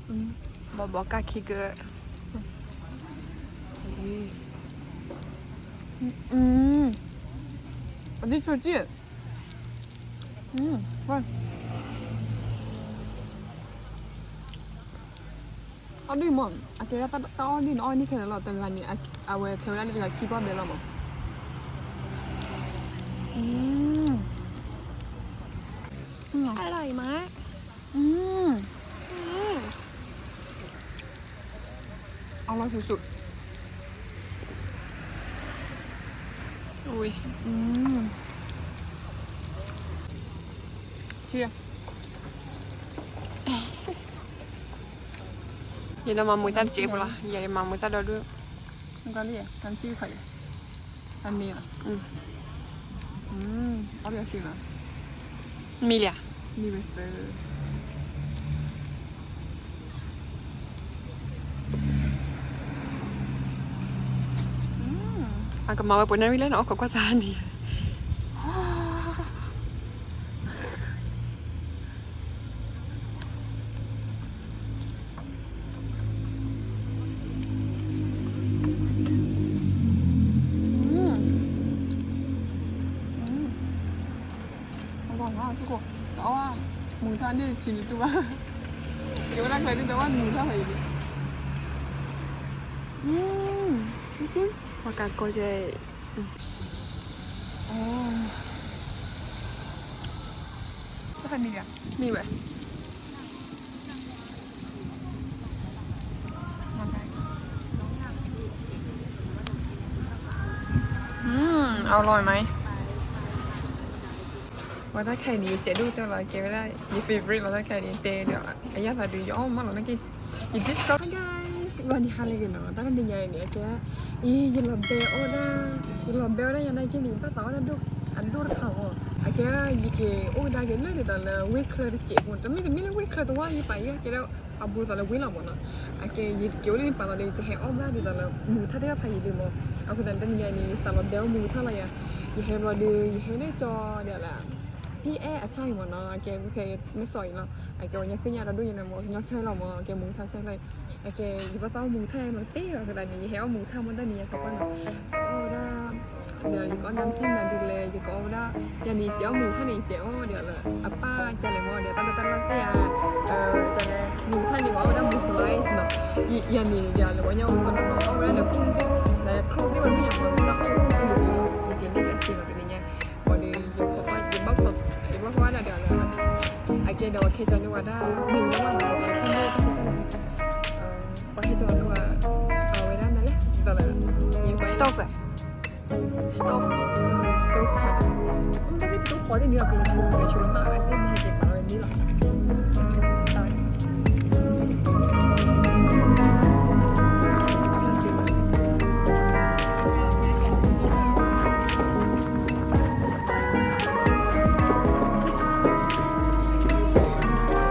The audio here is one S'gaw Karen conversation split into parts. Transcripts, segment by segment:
ဘီဘီကၢ်ခံက, အသ့ၣ်ဆိက့ၢ်, အီၣ်ဒံၣ်မး, အကဲတၢ်အီၣ်ဒံၣ်န့ၣ် အီၣ်န့ၢ်ခဲလၢာ်လီၤ, တဂၤန့ၣ် အဝဲထဲဝဲဒၣ်လၢတဂၤခံဘီဘဲလီၤမး. အီၣ်လီၤအံၤမး, အီၣ်လီၤစိၤစိၤ, ဝ့ၢ်, ယဲဒၣ်မၤမူၤတၢ်တစဲးဖိလီၤ, ယဲဒၣ်မၤမူၤတၢ်ဒီဒူၣ်, နကလံၣ်, နကလံၣ်ခွဲး, အမ့ၢ်လီၤ, အီၣ်ဘၣ်စ့လီၤ, မံလံဧါ, မံဝဲသၢ အကမၤဝဲပှဲၤနၣ်ရံၣ်လၢနအိၣ်ခိးကွၢ်စၢ်န့ၣ်, အီၣ်မူၤထါန့ၣ် ဆံးနံၤတူၢ်ဘၣ်, ကဲဝဲဒၣ်ကျဲဒ်သိးဝဲမူၤထါဖဲအံၤန့ၣ်, ပှၤကးကီကဲ, မ့ၢ်ဝဲ อืม อร่อยไหม ဝဲတၢ်ခဲအံၤန့ၣ် ယစဲးဒိၣ်ကတၢၢ်လီၤ, ကဲဝဲဒၣ် ယ favorite လီၤ, တၢ်ခဲအံၤန့ၣ် တဲဒီး အယၢ်သးဒုးယအီၣ်မးလီၤ, နာ်က့ ယ just stop, hi guys, ဂီၤနံၤဟါလၢအဂ့ၤနီၤ, တၢ်တနံၤညါအံၤန့ၣ် အကဲ အံၤ ယလီၤဘဲအီၣ်ဒၣ်, ယလီၤဘဲအီၣ်ဒၣ်ယၤနာ်က့န့ၣ် ဘၣ်သးအီၣ်ဒၣ်ဒိၣ်အဒိၣ်တခါမး, အကဲ ယက့ၤအိၣ်ကဒါက့ၤလၢဒ်သိးလၢ ဝ့ၢ်ချၢတစဲးဖိ, တမ့ၢ်တမ့ၢ်လၢဝ့ၢ်ချၢတဝၢ် ယပာ်ယဲကဲဒၣ် အဘူးသးလၢဝ့ၢ်လီၤမးနီၤ, အကဲ ယက့ၤအိၣ်လၢန့ၣ်ပာ်လီၤဒီး ယတဟဲအီၣ်ဘၣ်ဒ်သိးလၢ မူၤထါတၢ်ဖးယံၤဒုးမး, အဃိသတးန့ၣ် တနံၤညါအံၤန့ၣ် ယသးလီၤဘဲအီၣ်မူၤထါလီၤယၤ, ယဟဲဘျီဒီး ယဟဲလၢကၠီဒီးလၢ ဟံၣ်အဲၣ်အဆၣ်အံၤမးနီၤ, အကဲဖဲမဲၢ်စီးအံၤလီၤ, အကဲဝဲညါသ့ၣ်ညါဒီဒူၣ်ညါန့ၣ်မး ကညီဆၢလီၤမး, အကဲမူၤထါဆၢဖျၢၣ်, အကဲ ယဘၣ်သးအီၣ်မူၤထါလီၤတ့ၢ်အဃိသတးန့ၣ် ယဟဲအီၣ်မူၤထါမးတနံၤညါခီပၢ်နီၤ, အီၣ်ဝဲဒၣ် ဒီးယကအီၣ်နမ်ၠံၣ်နၤဒ်လဲၣ်, ယကအီၣ်ဝဲဒၣ်, ယၤန့ၣ် ယစဲးအီၣ်မူၤထါန့ၣ် ယစဲးအီၣ်ဒီးလၢ အပၢ်ကလဲၤမးဒီး တၢ်လၢတၢ်လၢသ့ၣ်ဧါ, ကလဲၤ မူၤထါန့ၣ် ပှၤအီၣ်ဝဲဒၣ်မူၤ slice နီၤ, ယၤန့ၣ် ယၤလၢပှၤကညီအီၣ်ဝဲဒၣ်လၢ ချိၣ်သ့ၣ်ဝဲမ့ၢ်ယၤမး တၢ်အိၣ်မူၤတက့ၤလီၤ, တက့ၤန့ၣ် အက့ၤလီၤတနံၤညါ, ဘၣ်ဒီး ယဘၣ်ခိး ယဘၣ်ခိးဝဲဒၣ်ဒီးလၢ အကဲဒီးဝဲခဲကၠီန့ၢ်ဝဲဒၣ် မ့ၢ်ဝဲဒၣ်မးနီၤ, ပှၤဟဲကၠီန့ၢ်ဝဲ အဝဲဒၣ်မးလဲၣ်, ဒ်သိးလၢ stove, stove, stove ခါန့ၣ်, တၢ်သ့ၣ်တဖၣ်ဃီသ့ၣ်န့ၣ် ပလဲၤဆိ ပလဲၤ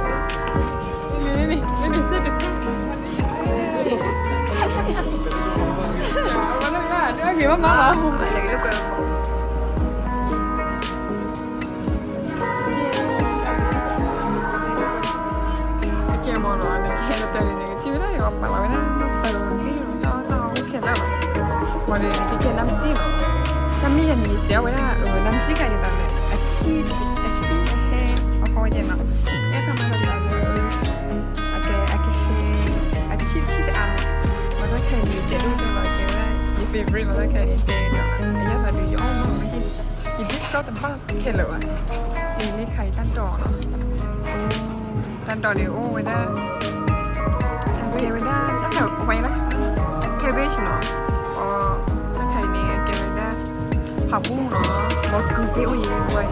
ဆိလီၤမး အသ့ၣ်မ့ၢ်ဟဲက့ၤပာ်လီၤဝဲန့ၣ်လီၤ. အကဲမ့ၢ်နီၤ အကဲတၢ်န့ၣ် ကထံၣ်ဝဲဒၣ် ယပာ်လီၤဝဲဒၣ် တၢ်တၢ်အိၣ်ခဲလၢာ်လီၤ. ဝံၤဒီး ယကကဲနမ်ၠံၣ်နီၤ. တၢ်မ့ၢ်ယၤန့ၣ် ယကဲဝဲဒၣ် နမ်ၠံၣ်ကန့ၣ် တၢ်လၢ အဆံၣ် အဆံၣ်အဟဲ အဃိယဲနီၤ. အဲၣ်ခါမးဒီး အကဲ အကဟဲ အဆံၣ်ဆံၣ်တအါနီၤ. လီၤတၢ်ခဲအံၤန့ၣ် ယကဲဒိၣ်ကတၢၢ်လီၤ ကဲဝဲဒၣ် ယ favorite လီၤတၢ်ခဲအံၤန့ၣ် တဲဒီး အယၢ်သးဒုးယအီၣ်မးနီၤ ယ dislike တဘၣ်ခဲလၢာ်ဘၣ်. အံၤလၢခါအံၤတၢ်ဒိးနီၤ. တၢ်ဒိးန့ၣ်အိၣ်ဝဲဒၣ် ကဲဝဲဒၣ် တၢ်ဝဲလၢ cabbage နီၤ. အီ တၢ်ခါအံၤန့ၣ် ကဲဝဲဒၣ် ဖးဘူနီၤ. ဘီကုသ့ၣ်အိၣ်ယံၤဝဲ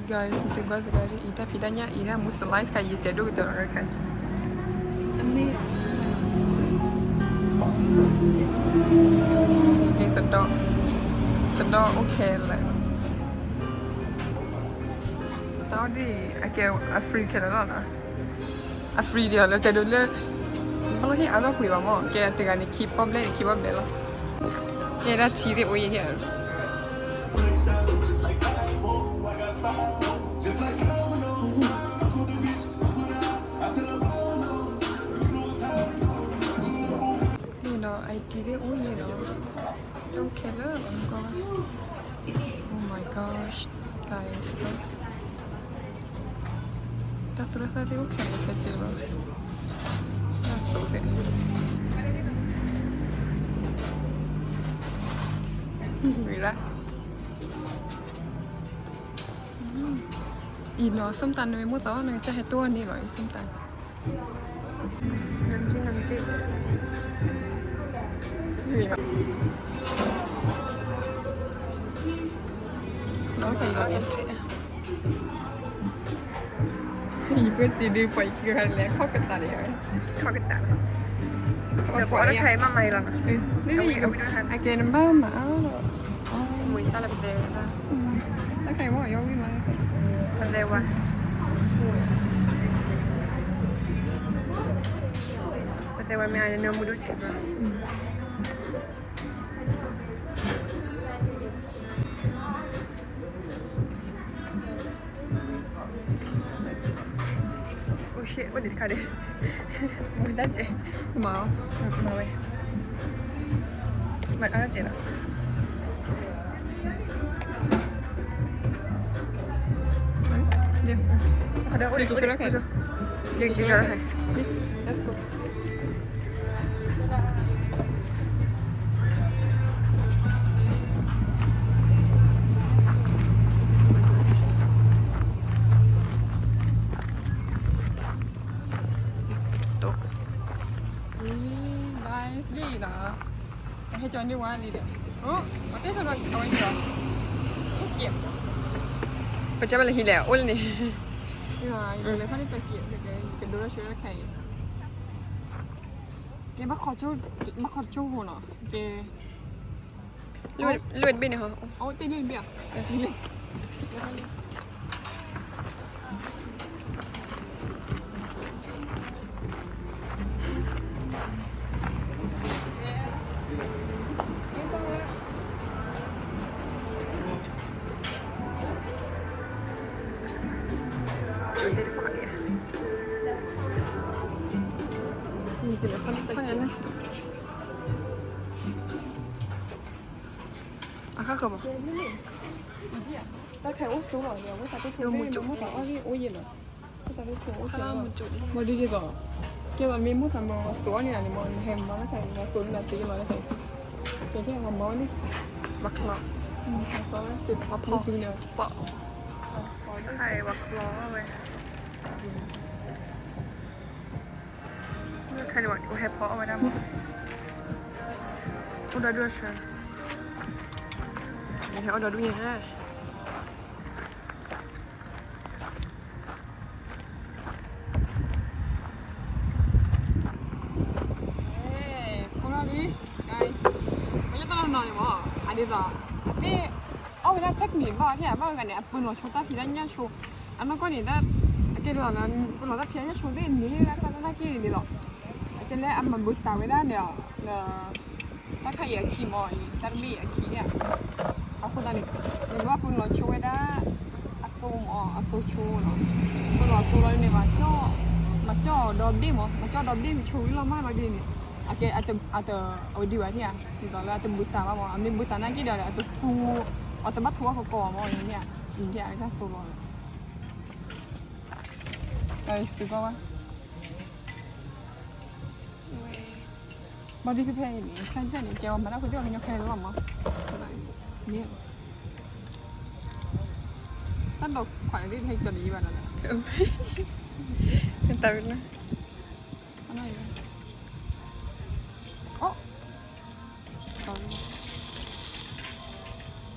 Guys, နသုကွၢ်စ့ၢ်ကီး အံၤတၢ်ဖံးတၢ်ညၣ်အံၤ တၢ်မူ slice ခါ ယစဲးဒိၣ်ကတၢၢ်လီၤ ခါ သဒီ သဒီအိၣ်ခဲလၢာ်, တၢ်အီၣ်ဒ်အံၤ အကဲအ free ခဲလၢာ်လီၤနီၤ, အ free ဒံးလီၤ တဲဒိးလၢ ဘၣ်လီၤဟ့ၣ်အါထီၣ်ကွံာ်ဘၣ်မၢ်, ကဲတဂၤန့ၣ် ခံပီၣ်ဘျဲၣ်န့ၣ် ခံပီၣ်ဘျဲၣ်လီၤ, ကဲဒၣ်ထံသ့ၣ်အိၣ်ယဲၢ်ယဲၢ် န့ၣ်ဒီး အံၤတံၤသ့ၣ်အိၣ်ယဲၢ်ဒီး တၢ်အိၣ်ခဲလၢာ်လီၤ နကွၢ်ဝဲ Oh my gosh, guys, တၢ်သူတၢ်သၣ်သ့ၣ်အိၣ်ခဲလၢာ်ခဲဆ့လီၤ, တၢ်သိသ့ၣ် မ့ၢ်ဒၣ် အံၤလီၤ ส้มตำ နမ့ၢ်မိၣ်သး နကစၢ်ဟဲတိၢ်န့ၣ်လီၤ အံၤ ส้มตำ น้ำจิ้ม น้ำจิ้ม ယပစံးဒုးပှၤခံဂၤလဲၣ် ခီၣ်ကတးန့ၣ် ခီၣ်ကတး ပှၤအီၣ်တၢ်ခါအံၤမးမးအံၤလီၤနီၤ, အကဲနဘၣ်မၤအါလီၤ မွေစၢ်လၢပတဲ တၢ်ခါအံၤမ့ၢ်အီၣ်ဝံၣ်မး ပတဲဝဲ ပတဲဝဲမ့ၢ်အါန့ၣ် နမူဒိၣ်စဲးဘၣ် Oh shit, အိၣ်ဒံးတခါဒံး, မၤတၢ်စဲး, မၤအီၤ, မၤဝဲ, မၤတၢ်စဲးလီၤ. Guys, လံနီၤ, ဟဲကၠီန့ၢ်ဝဲလံဒီး, အတဲကၠီနီၤ အဝဲကၠီ, ပကဲဘၣ်လၢဟံၣ်လဲၣ် အိၣ်လၢန့ၣ်, လဲၤခီန့ၣ်တက့ၢ်, ကဒိလၢဆှၢခဲအံၤ, ကဲဘၣ်ခီကၠိ, ဘၣ်ခီကၠိဖိနီၤ, ကဲ လွဲၢ်တဘ့ၣ်န့ၣ်ဟီ, အအိၣ်တ့ၢ်လွဲၢ်တဘ့ၣ်ဧါ. အခါခီမး, တၢ်ခဲအိၣ်ဆိလီၤ, ဝဲသးတိၢ်ဖိမ့ၢ်မူသးအီၣ်ဂ့ၢ်အိၣ်ယဲၢ်လီၤ, ဝဲသးတိၢ်ဖိအိၣ်ဆိ, မ့ၢ်ဒ်သိး, ကဲသိးမ့ၢ်မူသးမၤသိအီၣ်န့ၣ်န့ၣ်မ့ၢ် နဟဲမၤလၢခဲအံၤ မၤသိန့ၢ်နၤသ့လီၤလၢခဲအံၤ, ကဲကဲမၤမၤဝဲန့ၣ်, ဘၣ်ချီ, ဘၣ်ချီ, ပီ, ဘၣ်ချီဝဲ ခဲန့ၣ် ဟဲဖီအီၣ်ဝဲဒၣ်မး, အိၣ်ဒီဒူၣ်အဆၢ, ဟဲအီၣ်ဒီဒူၣ်ညါ, ခိၣ်လီၤလံ, မ့ၢ်လၢတၢ်လီၢ်နီၤန့ၣ်မး, အဒ်သိး, မ့ၢ်, အီၣ်ဝဲဒၣ် technique ဘၣ်ဝဲခဲအံၤ ဘၣ်ဝဲဂၤန့ၣ် အပၢၤလီၤဆိတၢ်ဖံးတၢ်ညၣ်ဆိ, အနီၢ်ကီၢ်န့ၣ် အကဲလီၤ, ပၢၤလီၤတၢ်ဖံးတၢ်ညၣ်ဆိသ့ၣ်န့ၣ် လၢစၢ်တၢ်နာ်က့န့ၣ်လီၤ, အကဲလၢအမၤဘၢတၢ်ဝဲဒၣ်န့ၣ်, တၢ်ခါအံၤအခံမးန့ၣ် တၢ်တဘ့ၣ်အခံန့ၣ်, အဃိသတးန့ၣ်, နကဘၣ်ပၢၤလီၤဆိဝဲဒၣ်, အသိမး အသိဆိနီၤ, ပၢၤလီၤသိလီၤန့ၣ် မၤကၠီၣ်ဒီဘ့ၣ်မး မၤကၠီၣ်ဒီဘ့ၣ်မ့ၢ်ဆိဝံၤလီၤမးလီၤက့ၤန့ၣ်, အကဲ, အတ, အဝဲဒံးဘၣ်ထံၣ်ဧါ, ဒ်သိးလၢအတဘၢတၢ်ဘၣ်မး အမ့ၢ်ဘၢတၢ်နာ်က့ဒီး အတသူ, အတဘၣ်ထိအီၣ်ကကီမးန့ၣ်, အကဲအကစၢ်သိလီၤ, ဘၣ်ဒ်ဖဲဖဲအံၤန့ၣ် စၢ်ဖဲန့ၣ် ကဲဝဲမၤတၢ်ဖိသ့ၣ်အီၤကညီခဲလၢာ်လီၤမး, တၢ်ဒိးခွးန့ၣ်သ့ၣ်တဟဲကၠီၤဒ်အံၤဘၣ်နီၤ, တၢ်ဝဲန့ၣ်, အိၣ်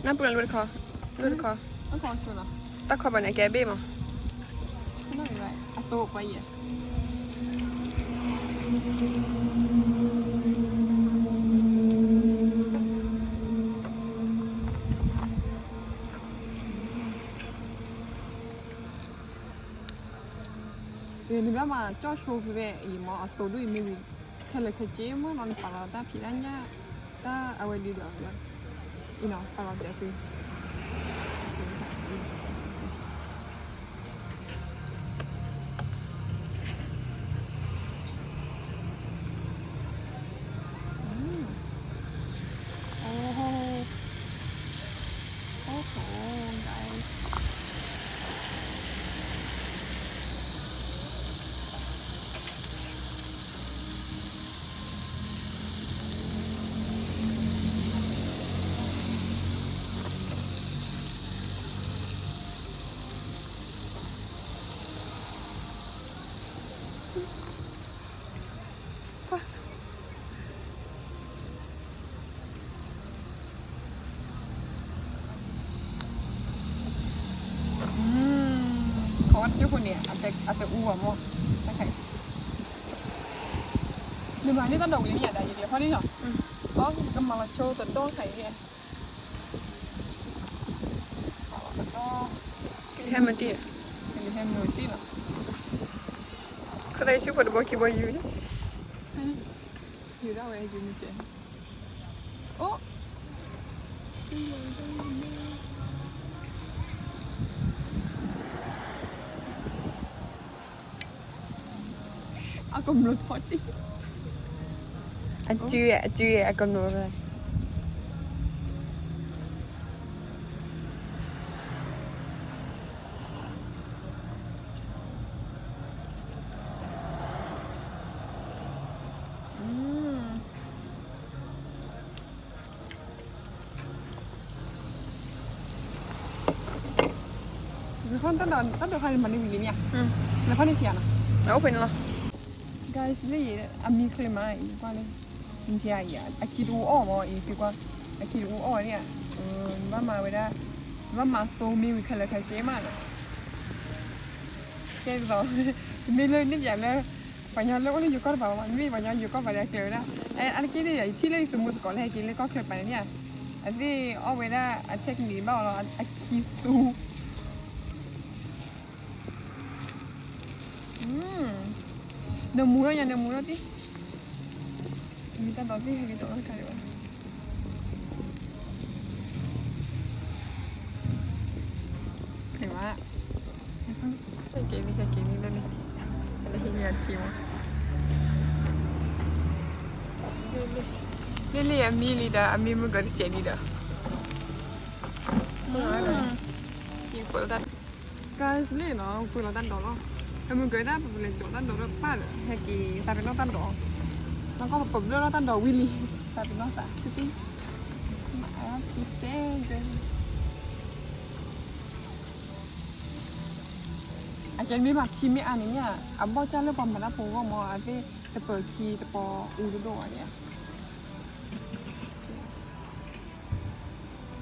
နပူၤလီၤလွံၢ်တခီ, လွံၢ်တခီ, အကီဆိလီၤ, တၢ်ခီပၤန့ၣ် ကဲဘ့ၣ်မး, အသိပှၤယဲၢ်. နဘၣ်မၤ ကၠီၣ်ဆိဖဲဖဲအံၤမ့ၢ် အသိဒိၣ်အံၤမ့ၢ်ဝံၤ ခဲလၢာ်ခဲဆ့မ့ၢ်နီၤ နပာ်လီၤတၢ်ဖံးတၢ်ညၣ် တၢ်အဝဲဒ်ဒီး အံၤနီၤ ပာ်လီၤတဲာ်သု Oh, oh, guys. ခီဝဲတက့ၢ်ဖိန့ၣ် အတအူဘၣ်မး, နမၤန့ၢ်တၢ်ဒိးဝံၤလံမ့ၢ်ယၤဒၣ်ယကလဲၤဖီၣ်န့ၢ်လီၤ, ကမၤလီၤဆိတဒီခါအံၤ, ကဟဲမတံၢ်, ကဟဲမတံၢ်လီၤ, ခီသးယဆူဖိတဘီခံဘီယူၤ, ယူၤဒၣ်ဝဲယူၤမ့ၢ်ကဲ, အိၣ် အကမျၢၢ်ဖီတံၢ်, အစု အစု အကမျၢၢ်ဖီ, တၢ်ဒိးခါန့ၣ်မၤန့ၢ်ဝံၤလံမ့ၢ်ဧါ, လဲၤဖီၣ်န့ၢ်ထံဧါနီၤ, အိၣ်ဖဲန့ၣ်လီၤ, guys လၢအမံၤချ့မးအံၤကွၢ်လၢ, နထံၣ်အံၤ အခံတအူအီၣ်မးအံၤ သုကွၢ်, အခံတအူအီၣ်ဝဲန့ၣ်ဧါ, နဘၣ်မၤဝဲဒၣ်, နဘၣ်မၤသိမ့ၢ်ဝံၤခဲလၢာ်ခဲဆ့မးနီၤ, ကဲသိး, တမ့ၢ်လၢန့ၣ်ပၠးလၢ ပှၤညီလၢအိၣ်လၢယိၤကီၢ်တပၤဘၣ်မး, မ့ၢ်ပှၤညီယိၤကီၢ်ပၤဒီးကျဲၤဝဲဒၣ်, အါတက့ၢ်န့ၣ် ယထံၣ်လၢယသမူသကိးလၢဟဲက့ၤလၢကီၢ်ချၢပၤန့ၣ်မ့ၢ်ဧါ, အသ့ၣ်အီၣ်ဝဲဒၣ်အ technique ဘၣ်အီၤလီၤ, အခံသူ နမူထီၣ်ညါ နမူထီၣ်တံၢ်, မ့ၢ်တၢ်ဒီးသ့ၣ်ဟဲက့ၤဒီးအီၣ်တခါဒံးဘၣ်, ဖဲမး, ဟဲက့ၤလံ ဟဲက့ၤလံ လၢလံ, လၢဟံးန့ၢ်အထံမး, လၢလံအမံလံဒီး အမံမုၢ်ကီၤတစဲးလံဒီး guys လံနီၤ ပှ့ၤလီၤတၢ်ဒိးလီၤ, ပမုၢ်ကီၤတၢ်ပလဲၤစိာ်တၢ်ဒိးဒီးပၢ်ဒီး ဟဲက့ၤသးပ့ၤနီၣ်တၢ်ဒိး, နီၢ်ကီၢ်ပပဘျၢလီၤတၢ်ဒိးဝံၤလံ, သးပ့ၤနီၣ်သးသ့သ့, မၤထံစဲ, အကဲမ့ၢ်မၤထံမ့ၢ်အါန့ၣ်မ့ၢ်ဧါ, အဘီၣ်ကၢ်လၢပှၤမၤတၢ်ဖိအဂီၢ်မး အသ့ၣ်တပၢၤထံတပီၤအူတဒိၣ်ဘၣ်န့ၣ်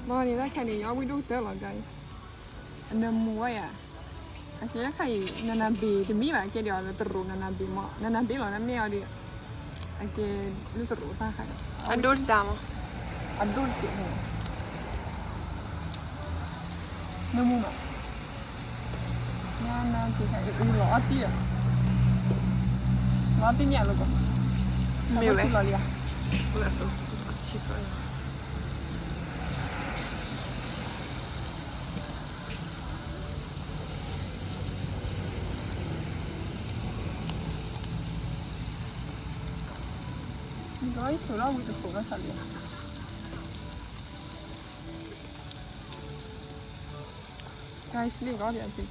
ဧါ, ဘၣ်န့ၣ်တၢ်ခဲန့ၣ် ယအီၣ်ဝံၣ်ဒိၣ်ကတၢၢ်လီၤ guys, အနၢမူဘၣ်ယၤ, အကဲခါအံၤ နနဘ့ၣ်တမံဘၣ် ကဲဒံးအီၤလၢတရူး နနဘ့ၣ်မး နနဘ့ၣ်လီၤ နမ့ၢ်အီၤဒီး အကဲလၢတရူးတၢ်ခါအံၤ အဒိၣ်တစဲးမး အဒိၣ်တစဲးမး နမူမး နနဘ့ၣ်ခါအံၤ လီၤအီၣ်တံၢ်လီၤ လီၤအီၣ်တံၢ်မ့ၢ်အလီၤကီး မ့ၢ်ဝဲ လီၤလံဧါ ဒီးဆိလီၤဝံၤတခိးဘၣ်သးလံ guys န့ၣ်ကီးဒီးအက့ၤ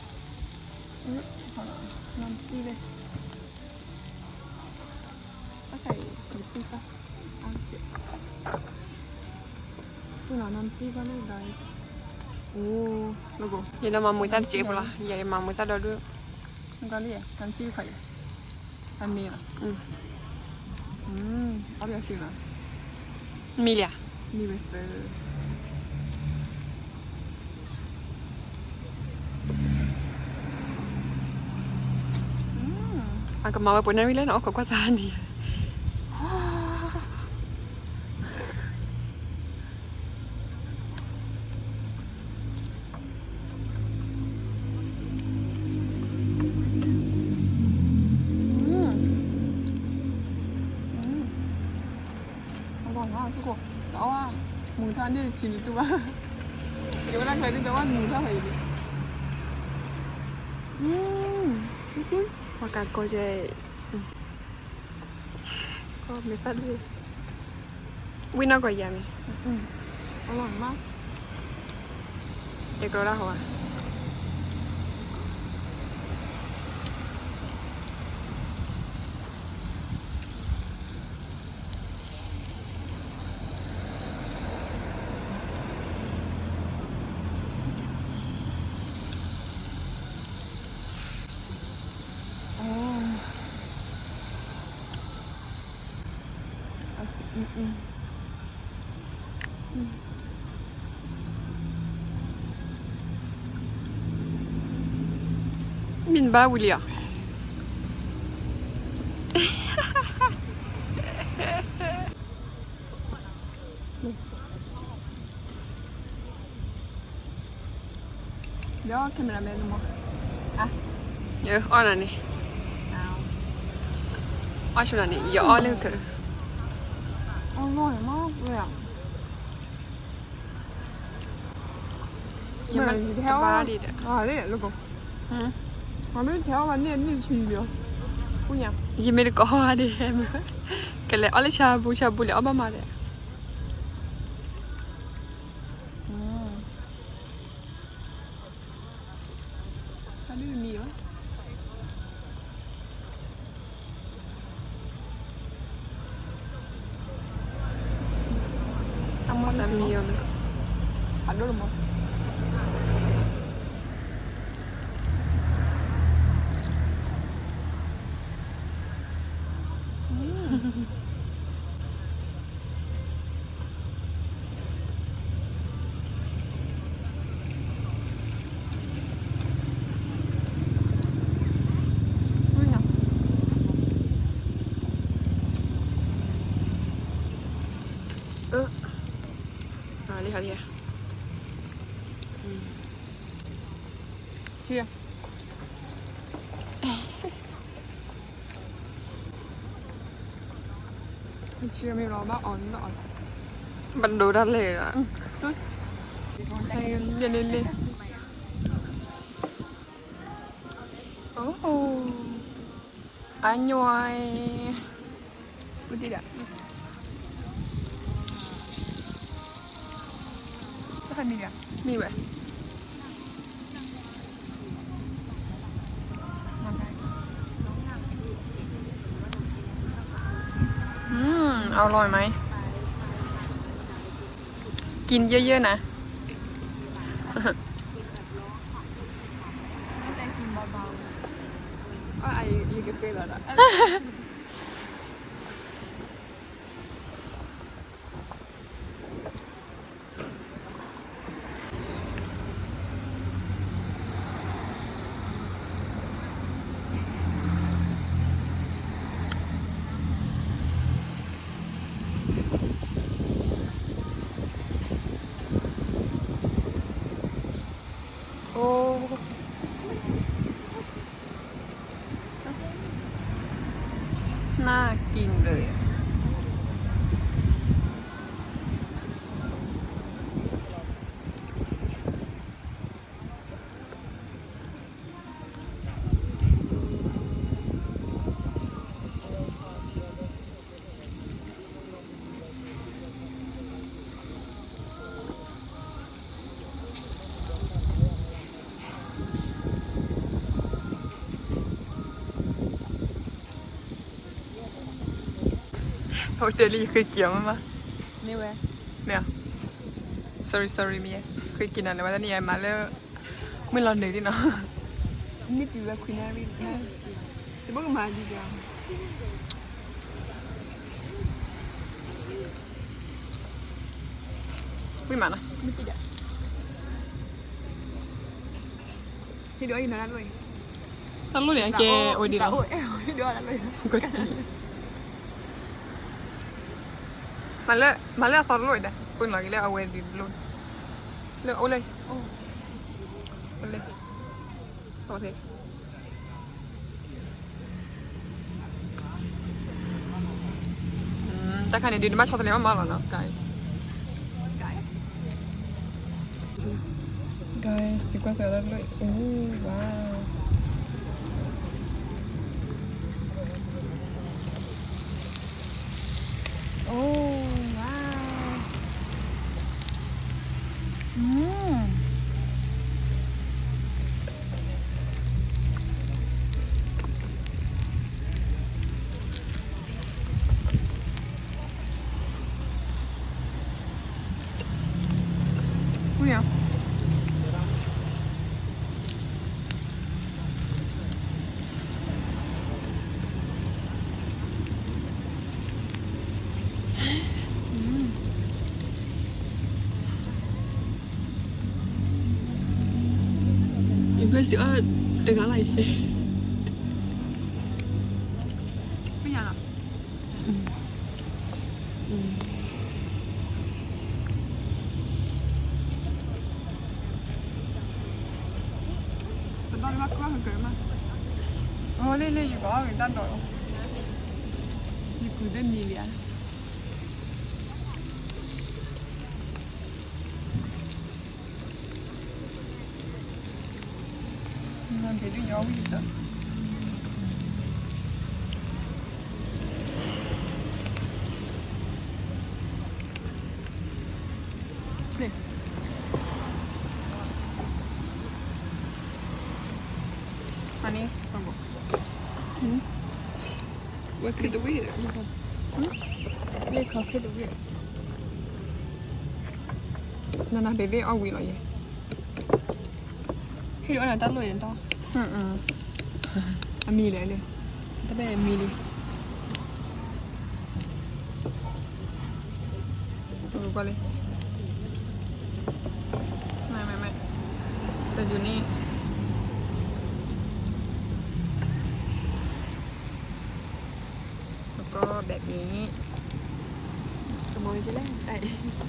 နမ်တံၢ်လဲၣ် တၢ်ခါအံၤ ယတံၢ်သၣ် နမ်တံၢ်သၣ်န့ၣ် guys အိ ယနမၤမူတၢ်တစဲးဖိလီၤ ယမၤမူတၢ်ဒီဒူၣ် နကီးလံ နမ်တံၢ်တခါအံၤ အမ့ၢ်လီၤ အီၣ်ဒီးအစ့လီၤ မံလံဧါ မံဝဲသၢ တၢ် အကမၤဝဲပှဲၤနၣ်ရံၣ်လၢနအိၣ်ခိးကွၢ်စါန့ၣ် အီၣ်မူထါန့ၣ် ဆံးနတူၢ်ဘၣ်, ယဝဲဒၣ်ချၢဒ် ပဝဲမူထါဖဲအံၤန့ၣ်, ပှၤကးကီၢ်ယဲ, ကီၢ်မ့ၢ်သၣ်ဒ်, ဝံၣ်နီၢ်ကီၢ်ယၤမ့ၢ်, တဲကီးဒၣ်ဟီဧါ. မ့ၢ်နဘၣ်ဝံၤလံဧါ. ဒီး camera man မ့ၢ်, အီၣ်နၤန့ၣ်, အီၣ်ဆိနၤန့ၣ် ယအီၣ်လၢက, အီၣ်လီၤမး, ယမ့ၢ်တဘၣ်ဒံးဒီး, ယမ့ၢ်တကိးဒံး, ကလဲၤအီၣ်လၢဆါပူၤ ဆါပူၤလဲၤအီၣ်ဘၣ်မးဒီး တၢ်မီၢ်သးမံအီၤလၢ, အဒိၣ်တမီၢ်, ဘၣ်ဒိတၢ်လဲၣ်လီၤ, လ့လ့, အညွဲ, မ့ၢ်ဝဲ, อืม อร่อยไหม กินเยอะๆ นะ โอ้ น่ากินเลย ဟိုတဲလံ ယဃ့က့ၤအီၤမးမး, မ့ၢ်ဝဲ, မ့ၢ်, sorry sorry မ့ၢ်, ဃ့က့ၤနၤန့ၣ် ဝဲဒၣ်န့ၣ် ယမၤလၢ မုၢ်လီၤနုာ်ဒ်နီၤ, မ့ၢ်တုၤဝဲခွံနၣ်ရံၣ်, တဘၣ်ကမၤဒ်န့ၣ်, ဝံၤမးနီၤ, တၢ်လိၣ်န့ၣ် အကဲအိၣ်ဒံးလီၤ, မၤလၢ မၤလၢအသီတလိၣ်အံၤဒီး ပှ့ၤလီၤက့ၤလၢအဝဲဒုးတလိၣ်, လၢအိၣ်လၢ အိၣ်လၢ သီဖဲ တၢ်ခါန့ၣ် ဒုးနဘၣ်ဆီတလဲမးမးလီၤနီၤ guys. Guys, ယကွၢ်စၢၤလၢ အိၣ် wow. Oh, wow. Mm. ယဖဲစံးအီၣ်တဂၤလၢ်အံၤ, မ့ၢ်ယၤလီၤ. ပဒီးလၢဘၣ်ကွၢ်ကကၢမး, အလ့လ့ယဘၣ်ဂ့ၤတၢ်ဒိးလီၤ, ယကုၤသ့ၣ်မံလံဧါ. ဝဲခ့တဝ့ၢ်, လ့ခီခ့တဝ့ၢ်, နနဘ့ၣ်ဘ့ၣ်အီၣ်ဝံၤလီၤယဲ, ဟ့ၣ်အီၣ်နၤတၢ်လိၣ်အံၤနတီၢ်, အမံၤလဲၣ်လံ, တဘ့ၣ်အမံၤလံ, ကွၢ်လံ, မ့ၢ်မ့ၢ်မ့ၢ်, တဒုးန့ၣ် แล้วก็แบบนี้ ကမီၤကလဲၣ်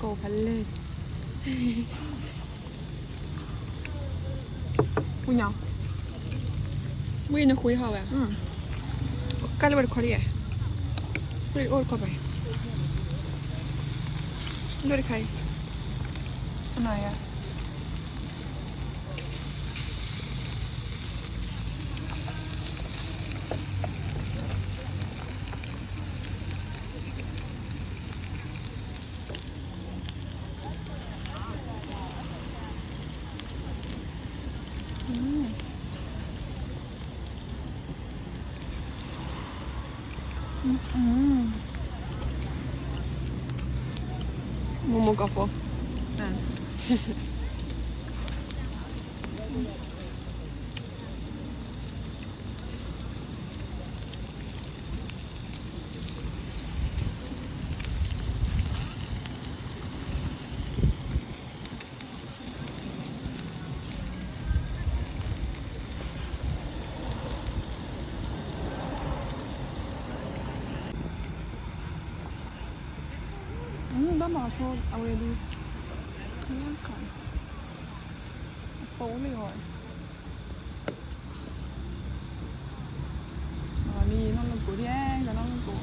ကိးဖးလဲၢ် ပူၤညီ ဝံၤနဃုဟီဝဲ ကၢ်လၢဝဲတခီဒ်ယဲ ဝံၤအိၣ်တခီပၤ လိၣ်တခါအံၤ အနၤယၤ မိၢ်မိၢ်ကီၢ်ဖိ ဘၣ်မၤဆိအဝဲဒၣ် အပိာ်လံအီၤ လံနီၢ်လၢကိးဒ်အဲၣ်နီၢ်လၢကိး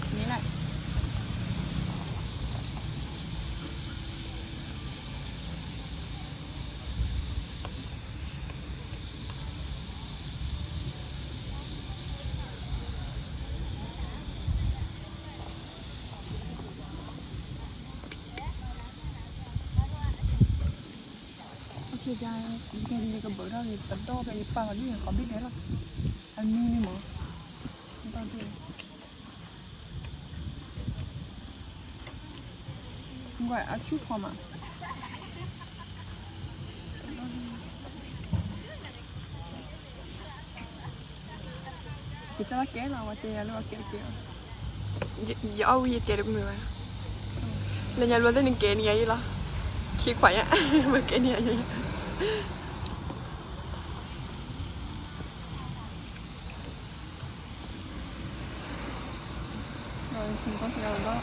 မ့ၢ်လၢ Okay guys, ယကဘၢထီၣ်န့ၣ် ပဒီဖဲန့ၣ် ပာ်လီၤဒ်န့ၣ် ကိးဘ့ၣ်လဲၣ်လီၤ အနံၤန့ၣ်မး ဒီဒ် အဆူၣ်ဖီမး တ ကဲလီၤ ကဲလီၤ ဝဲတဲယၤလၢအကဲကဲလီၤ. ယအီၣ်ဝံၤယတဲတမုာ်ဘၣ်. လၢညါဘျီသ့ၣ်နကဲနံၤယၤယံၤလီၤ. ခံခွါညါ မ့ၢ်ကဲနံၤယၤယံၤ. ပှဲၤလီၤပှဲၤ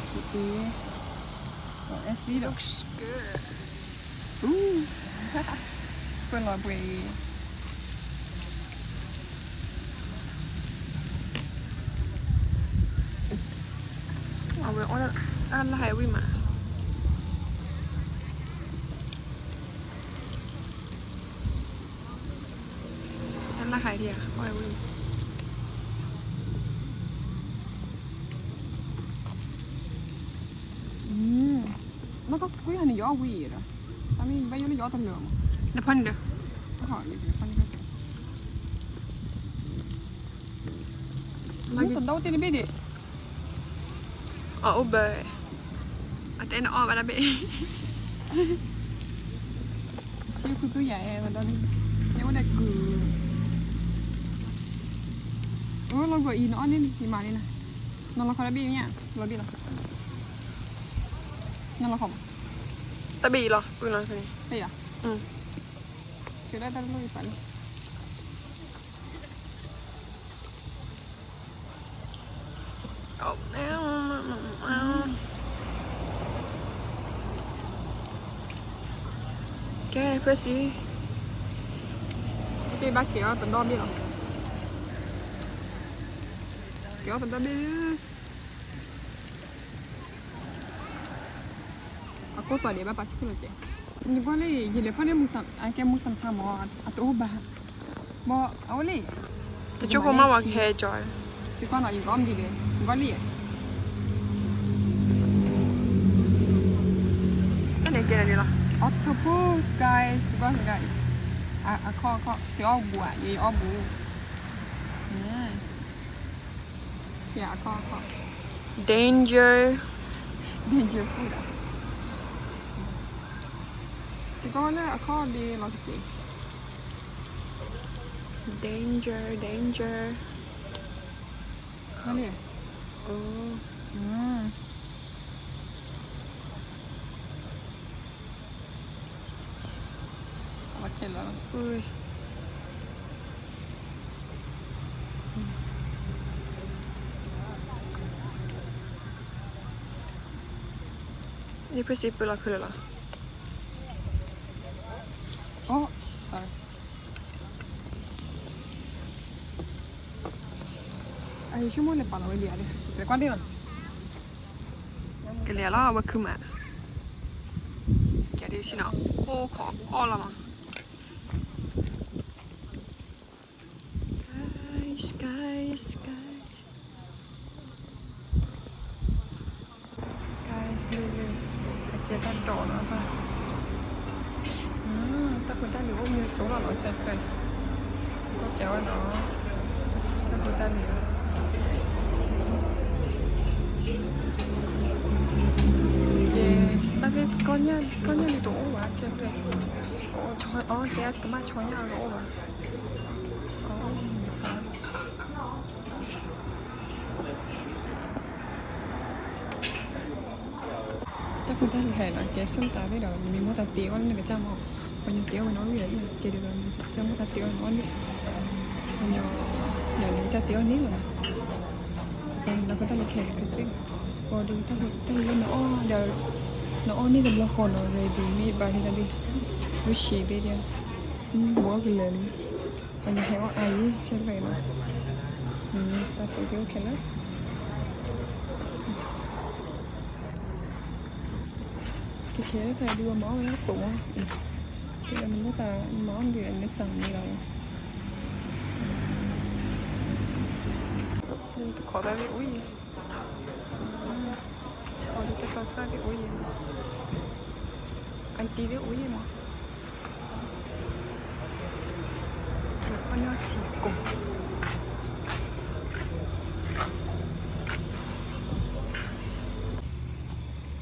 အံၤ အဝဲအီၣ်တၢ်လၢဟဲဝံၤမး တၢ်လၢဟဲဒံးဧါ အီၣ်ဝံၤ ဘၣ်ကီး squeeze ဟီန့ၣ် ယအီၣ်ဝံၤဒီး တၢ်မ့ၢ်ဘၣ်ယိၣ်လၢယအီၣ်တလၢမး နဖီၣ်န့ၣ်ဒီး တဒိတ့ၢ်တဘ့ၣ်ဒံး အအိၣ်ဘၢ အတဲနအီၣ်ဘၣ်တၢ်ဘ့ၣ် ထံခုခုယၤအဲၣ်ဝဲဒီး ယအိၣ်ဒီးကုၢ် အိၣ်လီၤကွံာ်အံၤ နအီၣ်န့ၣ် ယမၤန့ၣ်နၤ နလီၤခီတၢ်ဘ့ၣ်မ့ၢ်ဧါ လီၤဘ့ၣ်လီၤ နလီၤခီမး တၢ်ဘ့ၣ်အံၤလီၤ ပုၢ်လီၤ တၢ်ဘ့ၣ်လီၤ ကဲဒၣ်တၢ်တလိၣ်အံၤပာ်လံ ကဲ ဖဲစံ ကဲဘၣ်ကဲအီၤတဒီဘ့ၣ်လီၤ ကဲအီၤတဒီဘ့ၣ် အကိၢ်သီဒံးဘၣ်ပာ်ဆူၣ်လီၤကဲ နကွၢ်လၢ ယလဲၤဖီၣ်န့ၢ်မူစၢ် အကဲမူစၢ်မး အတအိၣ်ဘၣ် ဘၣ်အဝဲလံ တကၠိဖိမးဝဲကဟဲကၠီ ယကွၢ်နီၤ ယကအီၣ်မဒံးလဲၣ် ယကွၢ်လံ တၢ်န့ၣ်ကဲန့ၣ်လီၤ octopus guys ယကွၢ်စ့ၢ်ကီး အခီၣ်အခီၣ် ယအီၣ်ဘူးဧါ ယအီၣ်ဘူး အခီၣ်အခီၣ် danger danger food ဧါ ယကွၢ်လၢအခီၣ်ဒ့လီၤတက့ၢ် danger danger နန့ၣ် ယဖဲစံးပၢလီၤခုလၢာ်လီၤ အဆိကမိၣ်လဲၤပာ်လီၤဝဲဒံးဧါ လဲၤကွၢ်ဒ့ၣ်လီၤ ကလဲၤလီၤ အဝဲခုမး ကဲဒ်ဆ့ၣ်နီၤ အိၣ်ခိးအီၣ်လီၤမး guys guys guys guys လၢလၢ အကဲတၢ်ဒိးလီၤဘၣ် တၢ်ဖိတၢ်လံၤအိၣ်မ့ၢ်ဆိလီၤလီၤဆဲးဖဲ ကီၢ်ပျးဝဲနီၤ တၢ်ဖိတၢ်လံၤ ကဲ တၢ်သ့ၣ်ကီၢ်ညၣ် ကီၢ်ညၣ်လံတအိၣ်ဘၣ်ဆဲးဖဲ အီၣ်တဲကမၣ်ဆီညၣ်တအိၣ်ဘၣ် တၢ်ဖိတၢ်လံၤဟဲနီၤ ကဲ ส้มตำ ဘ့ၣ်ဒီး မ့ၢ်မိၣ်သးတ့အီၣ်လၢနကစၢ်မီၤ ပှၤညီတ့အီၣ်ဝဲနီၢ်ဝံၤဒီး ကဲဒ်သိး ကစၢ်မိၣ်သးတ့အီၣ်နီၢ်ဝံၤ ပှၤညီတ့အီၣ်န့ၣ်လီၤ တၢ်ဖိတၢ်လံၤခဲလၢာ်ကစၢ် ပှၤဒီးတၢ်ဖိတၢ်လံၤလၢနအီၣ်ဒီး နအီၣ်န့ၢ်တဘျီဃီနီၤ ready made ဘၣ်န့ၣ်တၢ်ဒ် ဝဲဆံးသ့ၣ်ဒ် ဘှီကလၢာ်လံ ပှၤညီဟဲအီၣ်အါယံၤ ဆဲးဖဲနီၤ တၢ်ဖိတ့အိၣ်ခဲလၢာ် ကခဲဖဲဒုးမၤအီၣ်ဝဲဒၣ်ကိးမီၤ ကဲလၢမ့ၢ်သးမၤအီၣ်ဒုးအန့ၣ်စၢ်မ့ၢ်လီၤ တခီတၢ်သ့ၣ်အိၣ်ယံၤ အီၤဒုးတတီသၣ်သ့ၣ်အိၣ်ယံၤ အတံၤသ့ၣ်အိၣ်ယံၤမး ကညီထံကိး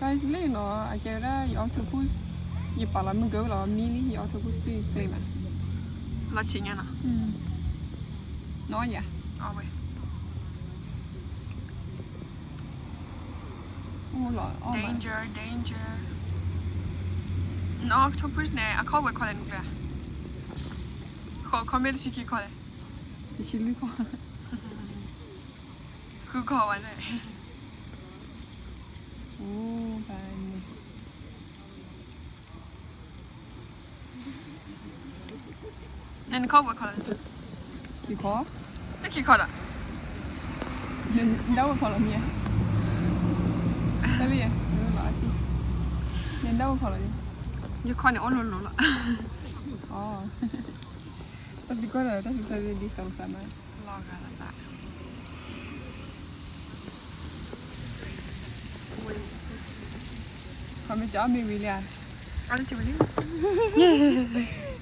guys လံနီၤ အကဲဝဲဒၣ်ယ octopus ယပာ်လီၤမုၢ်ကလီၤ မံလံ ယ octopus တုၤကျဲမး လီၤဆံးညါနီၤ နီၤယၤ အဝဲ Danger, danger. န octopus န့ၣ် အခီၣ်ဝဲခီလဲၣ်နကျဲ, ခီ ခီမ့ၢ်တဆံခံခီလဲၣ်, တဆံလွံၢ်ခီ, ဃုခီဝဲန့ၣ်, အိၣ်ဘၣ်န့ၣ် နခီဝဲခီလီၤ, ခံခီ, နခံခီဒီး, နဒၣ်ဝဲခီလီၤမ့ၢ်ဧါ, တၢ်လၢယဲ, နဒၣ်ဝဲခီလီၤ, ယခီန့ၣ်အိၣ်လိၤလိၤလီၤ, အီ, တၢ်သံကွၢ်ဒီးတၢ်စူၤတၢ်သ့ဒ်သိးသးမး, လီၤဂာ်လီၤသး ခီမ့ၢ်ကၠီမ့ၢ်ဝံၤလံဧါ, အီၣ်လၢကၠီဝံၤလံ,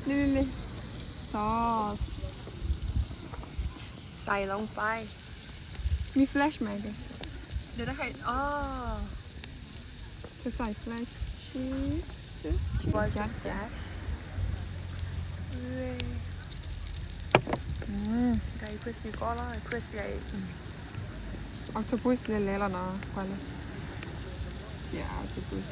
လံလံလံ, sauce ใส่ลงไป, မ့ၢ် flash မး, ဒီးတၢ်ခါအီ, ကစၢ် flash cheese, just cheese, ကၠီကၠီ, ကၠီ crispy ကီလီၤ, crispy, octopus လဲၤလဲၤလီၤနီၤ, ကွၢ်လၢ, ကၠီ octopus.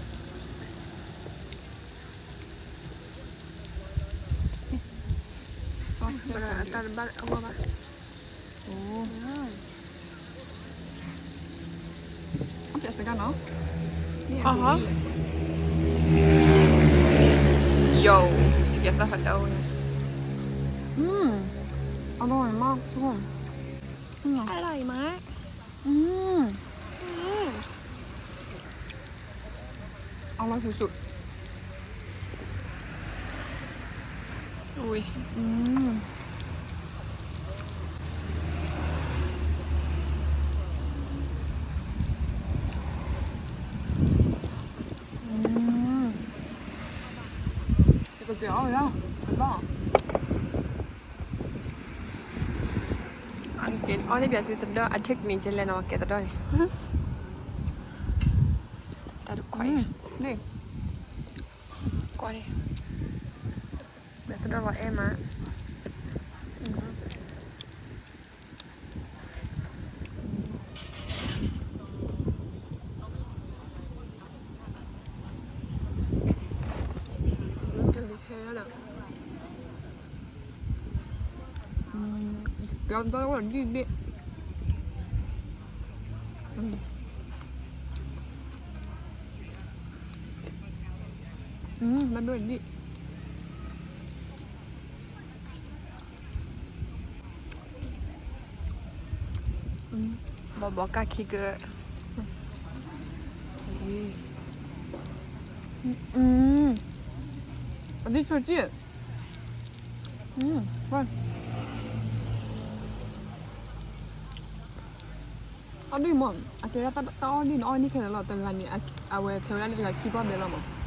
အတၢ်တဘၣ်အဂီၢ်ဘၣ်, အိၣ်, အပျဲၢ်စကါနီၤ, ယိၤ, စကဲသၢဖးဒိၣ်န့ၣ်, အလီၤမး, အလီၤမး, အလီၤဆူၣ်ဆူၣ်, ဝံၤ, ယကက့ၤအီၣ်ယၤ, ဘၣ် အီၣ်န့ၣ်ပျဲသုသဒီၣ် အထံၣ်ကနံၤကလဲၣ်နီၤ ကဲသဒီၣ်န့ၣ်, တၢ်တခွါ, န့ၣ်, ကွၢ်န့ၣ်, ပျဲသဒီၣ်လီၤအဲၣ်မး. ကဲသဒီၣ်ဒံၣ်ဒံၣ်, မ့ၢ်ဒိၣ်ဒံၣ်, ဘီဘီကၢ်ခံက, အဒံၣ်ဆိက့ၢ်, အဒံၣ်မး အကဲဒၣ်တၢ်အီၣ်ဒံၣ်န့ၣ် အီၣ်န့ၢ်ခဲလၢာ်လီၤ တဂၤန့ၣ် အဝဲထဲဝဲဒၣ်လၢတဂၤခံပီၢ်ဘဲလီၤမး.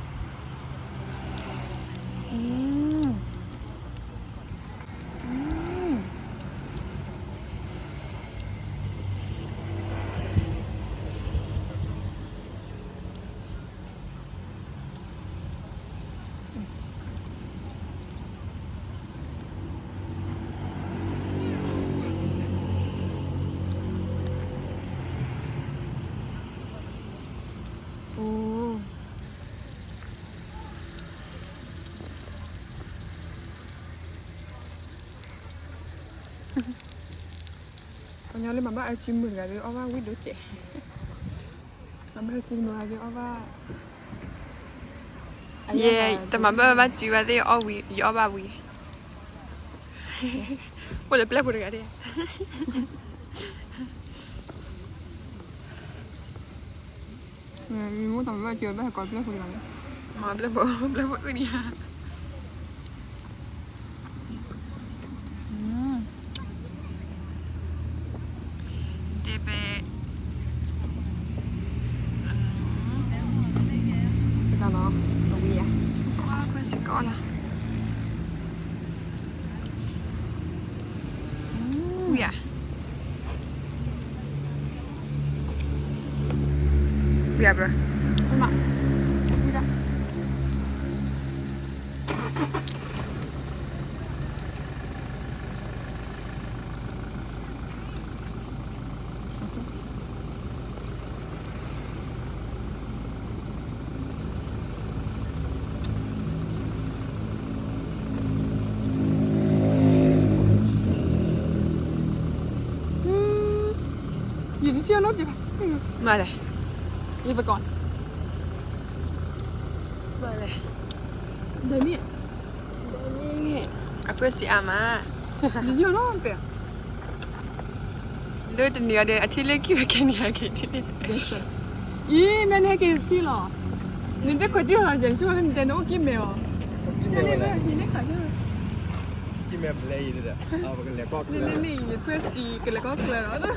ပှၤကညီလၢမၤဘၣ်အစုမုၢ်တဂၤဒီး အီၣ်ဘၣ်ဝံၣ်ဒိၣ်စဲး, မၤဘၣ်စုမုၢ်တဂၤဒီး အီၣ်ဘၣ်, ယဲ တမၤဘၣ်ဘၣ်စုဘၣ်သ့ၣ် အီၣ်ဝံၤ ယအီၣ်ဘၣ်ဝံၤ, အိၣ်လၢပျဲၢ်ဖိတဂၤဒၣ်. မ့ၢ်တမၤဘၣ်စုဘၣ်ဟဲကိးပျဲၢ်ဖိတဂၤန့ၣ်, မၤပျဲၢ်ဖိ ပျဲၢ်ဖိအုၣ်န့ၣ်ဧါ. ဒ်ပဲ, စကလီၤ, အဝံၤဧါ, ခွဲစကီလီၤ, ဝံၤဧါ, ဝံၤဧါ, ဘျီ, ဝံၤဒၣ်. အ မၤလဲၣ်, ယပကီၢ်, မၤလဲၣ်, ဒဲမ့ၢ်, ဒဲမ့ၢ်, အကွၢ်စံးအါမး, ယိၣ်လီၤတဲ, လၢတနံၤအီၤဒီး အထံၣ်လၢခံဝဲကဲန့ၣ် ဟဲက့ၤထံၣ်, အံၤ မ့ၢ်နဟဲက့ၤဆံးလီၤ, နတခွဲးတံၢ်လီၤ ယဆိကမိၣ်နတဲနအိၣ်ကံၢ်မဲာ်အီၤ, ကံၢ်မဲာ်ဖျဲအံၤ, နကွၢ်စံးကလဲၤကီၢ်ကျၢၤလီၤ, နမံၤလီၤလံဧါ, ဘၣ်နတဲမ့ၢ်ယၤလၢခွံသီလံမ့ၢ်,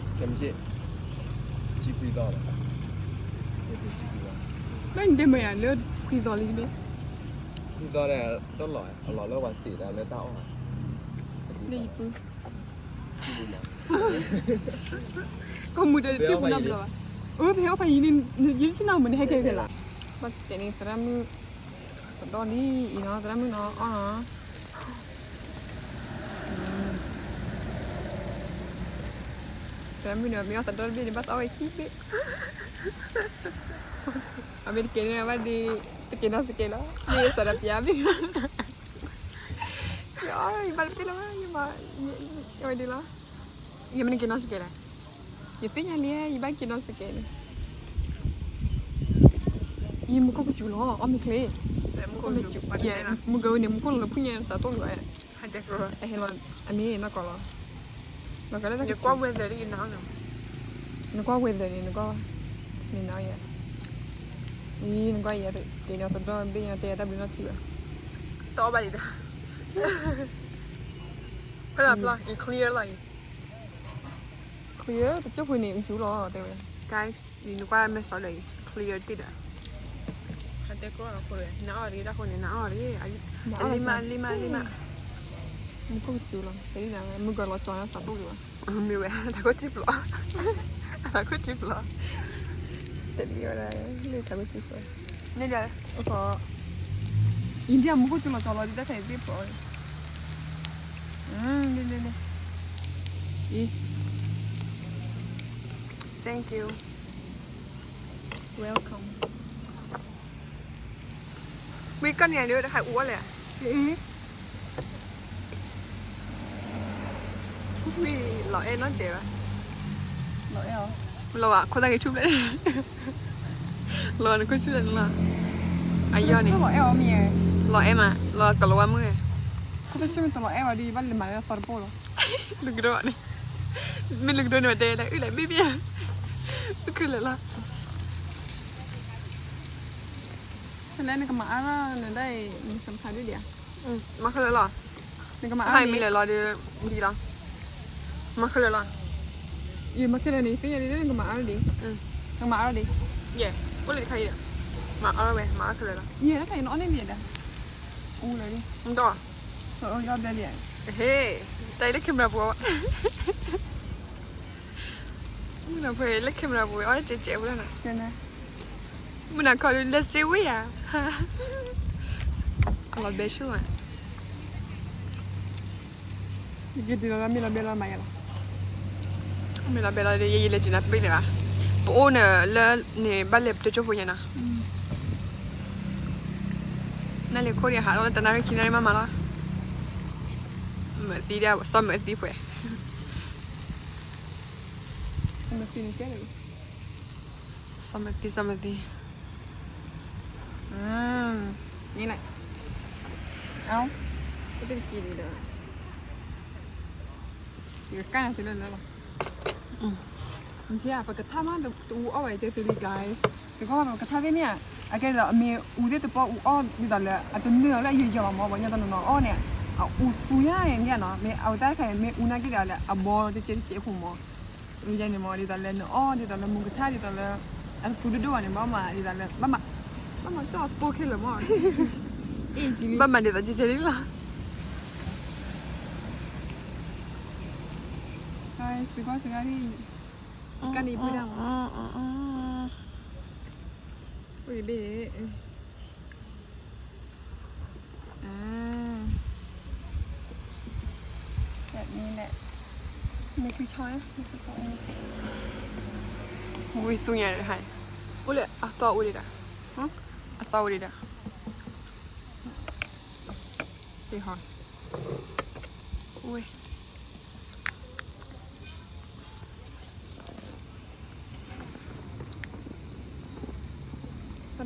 ခွံသီန့ၣ် တလီၤ, အလီၤလၢပှၤစံးတၢ်လၢတၢ်အီၣ်, ကီၢ်မုၢ်တထံၣ်ပူၤနီတဘျီဘၣ်, အိၣ်ဖဲအိၣ်ဖဲယံၤန့ၣ်, ယထံၣ်နီၢ်မုၢ်နဟဲက့ၤဖဲလီၤ, ဘၣ်ကဲန့ၣ် သရၣ်မုၣ်, သဒိၣ်လံအံၤနီၤ သရၣ်မုၣ်နီၤ အီၣ်နီၤ သရၣ်မုၣ်န့ၣ် မ့ၢ်အီၣ်သဒိၣ်တဘ့ၣ်န့ၣ် ဘၣ်သးဝဲခံဘ့ၣ်, အမ့ၢ်တကဲန့ၣ် ဘၣ်ဒ်, တကဲနီၢ်စကဲလီၤ, ဒ်စးဒီးပျါဘ့ၣ်, ယအီၣ် ယဘၣ်တသ့လီၤ, ယမၤ, ယဝဲဒ်လီၤ, ယမ့ၢ်တကဲနီၢ်စကဲလဲၣ်, ယသ့ၣ်ညါလံ ယဘၣ်ကဲနီၢ်စကဲန့ၣ်, ယမူခိၣ်ကစူၤလီၤ အီၣ်မ့ၢ်ချ့, မူခိၣ်ကစူၤ, မုၢ်ဂၤဝဲန့ၣ် မူခိၣ်လီၤလီၤဖုၣ်ညါ သးတိၢ်လီၤ, အဟဲလီၤ, အမ့ၢ်နီၢ်ကီၢ်လီၤ, နကွၢ် weather န့ၣ် နကွၢ်, နကွၢ်ယၤ, အံၤ နကွၢ်ယၤ တဲနီၤသဒီဘ့ၣ်ညါ တဲယၤတၢ်ဘျုးနီၢ်ထံဘၣ်, တအီၣ်ဘၣ်ဒံးတၢ်, ဖဲလၢဖျီ clear လီၤအံၤ, clear တကၠိၢ်ဖိန့ၣ် အူစူၤလီၤ တဲဝဲ, guys အံၤ နကွၢ်မဲာ်စီၤဒီးအံၤ clear တ့ၢ်ဒီး, ဟဲတဲကွၢ်လီၤဖိဒီး နအီၣ်တဂ့ၤ တၢ်ဃိန့ၣ် နအီၣ်တဂ့ၤ, လံမး လံမး လံမး, မူခိၣ်ကစူၤလီၤ တဲဒ်နၤဝဲ မုၢ်ကီၢ်လီၤကၠီၤနၤသးတိၢ်လီၤဘၣ်, မ့ၢ်ဝဲ တၢ်ခိၣ်ထံဖျိး, တၢ်ခိၣ်ထံဖျိး, တဲဒ်ဝဲဒၣ် လၢတၢ်ခိၣ်ထံဖျိး, န့ၣ်ဒီး, အံၤ ဒ်မူခိၣ်ကစူၤလီၤကၠီၤလီၤ ဒ်တၢ်ခဲအံၤသ့ၣ်ဖျိး, န့ၣ်, အံၤ, thank you, welcome, ဝံၤကီၢ်န့ၣ်ဒ်တခါအူအီၣ်လဲၣ်, ဝံၤလီၤအဲၣ်နီတစဲးဘၣ်, လီၤအဲၣ်အီၤ, လီၤဘၣ်ခိၣ်သၣ်က့ၤဆူၣ်ဖျဲး, လီၤနခိၣ်ဆူၣ်ဖျဲးန့ၣ်လီၤ, အယီၢ်န့ၣ်, လီၤအဲၣ်မး လီၤကလီၤဝါမုၢ်, ခိၣ်သၣ်ဆူၣ်မ့ၢ်တလီၤအဲၣ်အီၤဒီး ယဘၣ်လဲၤမၤလၢသီတပိၢ်လီၤ, လုကဒိန့ၣ်, မ့ၢ်လုကဒိန့ၣ် မ့ၢ်တဲဒၣ်အုၣ်လဲၣ်ဘံၣ်ဘံၣ်, သုခဲလၢာ်လီၤ ဖဲလဲၣ်နကမၤအါထီၣ်နဒၣ်အံၤ နစံးဖးဒ်ဒံးဧါ, မၤခဲလၢာ်လီၤ, နကမၤအါထီၣ်မ့ၢ်လဲၤလီၤဒီး, ဒ်လီၤ, မၤခဲလၢာ်လီၤ, ယမၤခဲလၢာ်န့ၣ် ယသ့ၣ်ညါဒ်နကမၤအါထီၣ်ဒံး, နကမၤအါထီၣ်ဒံး, ယဲ, အိၣ်လၢတခါအံၤဒီး, မၤအါထီၣ်ဝဲ မၤအါခဲလၢာ်လီၤ, ယဲတခါအံၤနအီၣ်န့ၢ်လံဒီး, အူလၢဒ်, ယအီၣ်ဘျဲလံ, ဟ့ၣ်, တၢ်အံၤလၢ camera ပူၤ, မုၢ်နၤဖဲလၢ camera ပူၤ အီၣ်ကဲကဲဝဲလီၤနီၤ, မုၢ်နၤခီဒုးလဲၤစ့ဝ့ၢ်ယၤ, အလီၤဘဲဆူၣ်မး, ယက့ၤတုၤလီၤလၢမ့ၢ်လီၤဘဲလီၤမၤယၤလီၤ, မ့ၢ်လီၤဘဲလီၤဒီး ယယလဲၤက့ၤနၤပ့ၢ်န့ၣ်ဘၣ်, ပအိၣ်န့ၣ်လၢန့ၣ် ဘၣ်လဲၤပတကၠိၢ်ဖိညါနီၤ, နလဲၤခိၣ်ဒံးဟးလီၤလၢတနၣ်ရံၣ်ခံနၣ်ရံၣ် မၤမၤလီၤ, မၤသံဒၣ် စီၤမၤသံပှဲၤ, စီၤမၤသံ စီၤမၤသံ, န့ၣ်လဲၣ်, အဝ်, ပတက့ၤဒံးဒီး, ယကကၢ်နၤတုၤလၢလၢလီၤ, မ့ၢ်ပကထါမးတအူအီၣ်ဘၣ်တဲသုလံ guys, တကီၢ်ပကထါသ့ၣ်မ့ၢ်ဧါ, အကဲဒီးအမ့ၢ်အူသ့ၣ်တပီၢ်အူအီၣ်ဒ်သိးလၢ အတနုာ်လီၤလၢအယိာ်ယိာ်ဘၣ်မး ပှၤညီတနီၤနီၤအီၣ်န့ၣ်, အအူသူညါန့ၣ်နီၤ, မ့ၢ်အဝဲတၢ်တခါအံၤ မ့ၢ်အူနာ်က့ဒီးလၢအဘီတကဲတကဲအဃိမး, ယဲန့ၣ်မး ဒ်သိးလၢနအီၣ် ဒ်သိးလၢမူကထါ ဒ်သိးလၢ, အသူဒိၣ်ဒိၣ်ဘၣ်န့ၣ် ဘၣ်မး ဒ်သိးလၢ, ဘၣ်မး, ဘၣ်မးကၠီၣ်သိခဲလၢာ်မး, ဘၣ်မးဒ်သိးကဲကဲလံလီၤ, စ့ၢ်ကီးစ့ၢ်ကီးန့ၣ်, ကန့ၣ်ပှ့ၤဒၣ်မး, ပှ့ၤဘ့ၣ် แบบนี้แหละ, မ့ၢ်ခုဆီ, ဝံၤဆူညါတခါ, အိၣ်လၢအသီအိၣ်ဒံးဒၣ်, အသီအိၣ်ဒံးဒၣ်, ဟီ, ဝဲ,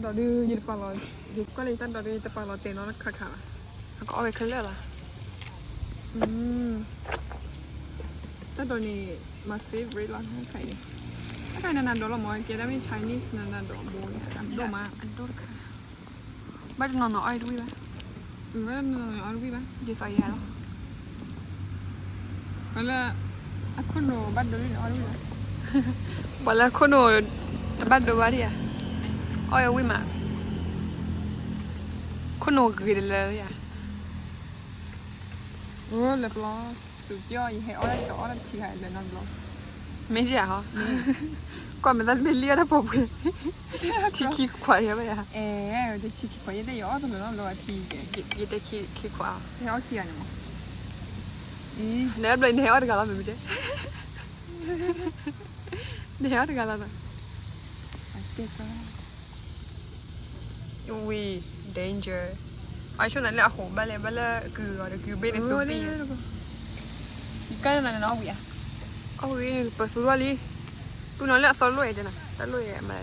ဒီးဒုး ယတပာ်လီၤ, ယကွၢ်လၢယတၢ်ဒိးဒုး ယတပာ်လီၤတဲာ်နီတခါခါဘၣ်. အကအီၣ်ဝဲခဲလၢာ်လီၤ. တၢ်ဒိးန့ၣ် my favorite လီၤ. တၢ်ခါအံၤ တၢ်ခါအံၤနနၤဒိးလီၤမး, ကဲဒၣ်မ့ၢ် Chinese နနၤဒိးဘိန့ၣ် အဒိၣ်မး အဒိၣ်တခါ. ဘၣ်တနီၤနီၤအီၣ်တဝံၣ်ဘၣ်. ဘၣ်တနီၤနီၤအီၣ်တဝံၣ်ဘၣ်, ယသးယၤလီၤ. ပှၤလၢအခိၣ်နူာ်ဘၣ်ဒိလံန့ၣ်အီၣ်တဝံၣ်ဘၣ်. ပှၤလၢအခိၣ်နူာ်တဘၣ်ဒိဘၣ်ဒံးဧါ, အီၣ်ဝဲဝံၣ်မး, ခိၣ်နူာ်ဂ့ၤတလၢဧါ. လဲၤပျီ, သုးပျီ ယဟဲအီၣ်တၢ်တအီၣ်တၢ်ထံခါလဲၤနီတဘျီ. မ့ၢ်ဧါဟီ, ကွၢ်မဲာ်သၣ်တမ့ၢ်လံအီၣ်တၢ်ပှဲၤပှဲၤ, ထံခံခွးယဲဘၣ်ယၤ. အဲ, တထံခံခွးယဲ တဲယအီၣ်တလၢနီတဘျီဘၣ်ထံ, ယတဲခံခွး, ဟဲအီၣ်ခံဂၤန့ၣ်မး. နဘျီနဟဲအီၣ်တဂၤလီၤ မ့ၢ်မ့ၢ်ကဲ, နဟဲအီၣ်တဂၤလီၤနီၤ. ဝံၤ danger, အဆိနၤလၢအဟိးဘၣ်လဲၣ် ဘၣ်လၢကုၤအီၤဒီးကုၤဘ့ၣ်န့ၣ်သူဘ့ၣ်, ယကၢ်နၤန့ၣ်နီၤဝံၤဧါ, အဝံၤပသူထီၣ်လံ, ပုၢ်နီၤလၢအသီလိၣ်အဲၣ်တဲနၤ တၢ်လိၣ်အဲၣ်မၤဒ်,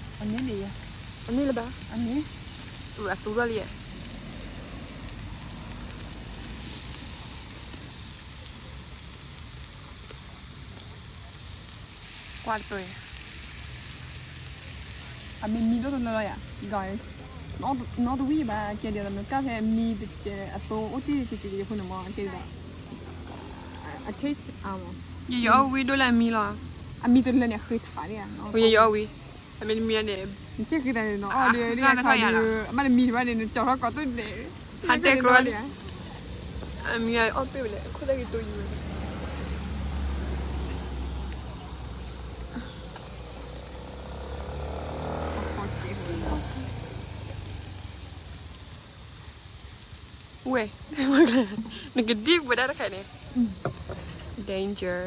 အန့ၣ်လၢၤဘၣ်, အန့ၣ်, အသူထီၣ်လံ, ကွၢ်တပၢၢ်, အမံၤမံၤဒိၣ်တလၢလီၤယၤ, နီတဝံၣ်ဘၣ် ကဲဒ်သိးနကၢ်ဖဲမံၤတကဲအသိအိၣ်တ့ၢ်တကဲကဲဖိန့ၣ်မး ကဲဒ်သိး, အ taste အါမး, ယယအီၣ်ဝံၤဒိၣ်လၢအမံၤလီၤ, အမံၤတလၢန့ၣ်ဃ့ထးန့ၣ်, ယယအီၣ်ဝံၤ, အမံၤတမံၤန့ၣ်, နစ့ၢ်ဃ့တၢ်န့ၣ်နီၤ အီၣ်ဒီးဒ်အခါဒီး, အမ့ၢ်တမံၤတဘၣ်န့ၣ် နကၠီထီၣ်ကိးသူၣ်ဒဲး, ဟးတဲကျိလံ, အမံၤအီၣ်ပ့ၢ်ဝဲလဲၣ် အခိၣ်သၣ်ဂ့ၤတိယံၤဝဲ ဝဲ, နကဒံပှဲၤဒၣ်တခါန့ၣ်, danger,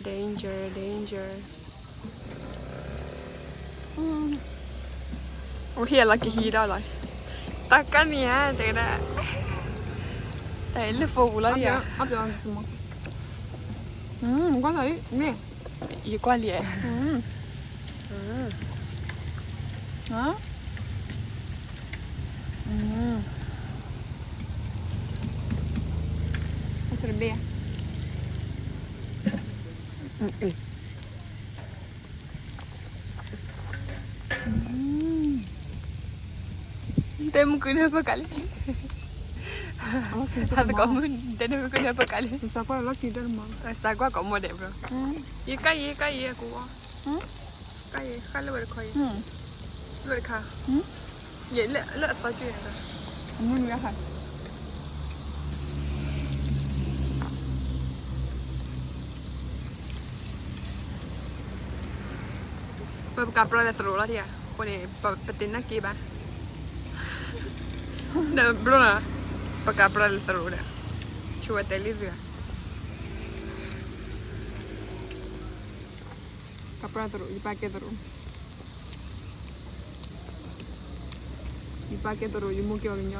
danger, danger, အိၣ်ဟံၣ်အလီၢ်ကဟံးဒီးလီၤ, တၢ်ကၢ်န့ၣ်ဧါ တဲဒၣ်, တၢ်လၢဖိပူၤလီၤယၤ, ကွၢ်လံ, တဲမုၢ်ကုနၢ်ပကးလံ, ဟးသကိးမုၢ် တဲနမုၢ်ကုနၢ်ပကးလံ, စးကွၢ်ကိးမီၢ်ဒဲးဘျီ, ယကၢ်ယဲကၢ်ယဲကဝီၤ, ကၢ်ယဲဃၣ်လၢဝဲတခီအံၤ, လၢတခါ, ယဲလၢအသီကၢ်န့ၣ်, ပကးပြၢလဲၤသရိာ်လီၤဒံးဧါ, အဃိန့ၣ် ပတနၢ်က့ဘၣ်, ဒီးဘျီလီၤ, ပကးပြၢလဲၤသရိာ်ဒီး, ဆိဝဲတဲလံသုဧါ, ကးပြၢသရိာ် ယပၢ်ကဲသရိာ် ယပၢ်ကဲသရိာ် ယမိၢ်ကဲပှၤကညီ,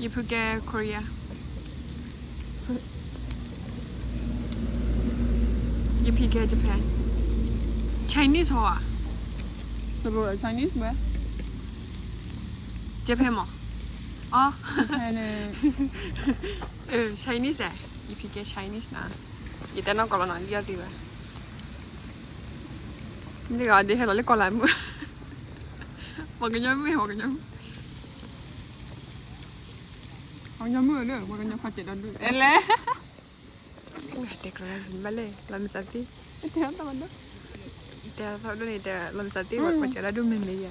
ယဖုကဲ Korea, ယဖံကဲ Japan, Chinese ဟီဧါ, သရိာ် Chinese မ့ၢ်, Japan မ့ၢ်, အ Chinese ဧါ, ယဖံကဲ Chinese နၤ, ယတဲနီၢ်ကီၢ်လီၤနီၤ လံအီၣ်သံဘၣ် မ့ၢ်ဂ့ၤ ဒ်ဟဲလီၤလၢကီၢ်လၤမုၣ်, ပှၤကညီမုၣ် ပှၤကညီမုၣ်, ပှၤကညီမုၣ်ဧၢ ပှၤကညီခီစဲးဒီဒူၣ် အဲလဲၣ်, တဲကြၢးဘၣ်လဲၣ် လီၤမုၢ်စးသံ, တဲထီၣ်ဒိၣ်န့ၣ် တဲလီၤမုၢ်စးသံ ပှၤစဲးဒီဒူၣ်မ့ၢ်မ့ၢ်ယၤ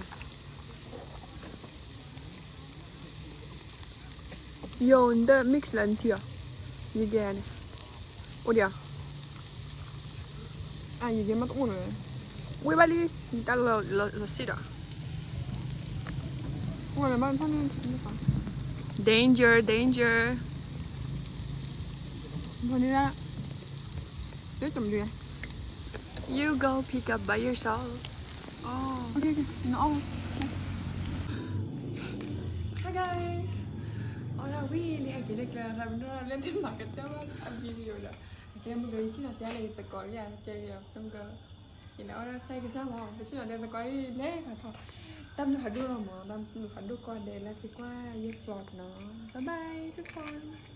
ယိၤ နတ mix လၢနထံၣ်အီၤ, ယကဲန့ၣ်, အိၣ်ဒံးဧါ, အယကဲမ့ၢ်တအိၣ်လၢၤ, ဝံၤဘၣ်လံ, ယတၢ်လီၤစံၣ်ဒီး, အိၣ်လၢမ့ၢ်ထီၣ်န့ၣ်, danger danger, ဘၣ်န့ၣ်, တမဒု You go pick up by yourself. Oh. Okay, okay. No. Hi guys. အီလၢဝံၤလံ ဟဲက့ၤလၢကျဲ သးပနီၣ်လၢတမၤကတၢၢ်ဘၣ်အ video ဒီး အကဲမုၢ်ကယဆ့ၣ်နီၤတဲလၢယသကိးလံ အကဲယဖုက ယလဲၤအီၣ်ဒၣ်စဲကစၢ်မး ပဆ့ၣ်နီၤဒဲသကိးဒ်လဲၣ်ခါထီၣ်, တၢ်ဘျုးဖးဒိၣ်လီၤမး တၢ်ဘျုးဖးဒိၣ်ကိးဂၤဒဲးလၢသုကွၢ်ယဲၢ် vlog နီၤ bye bye သုကိး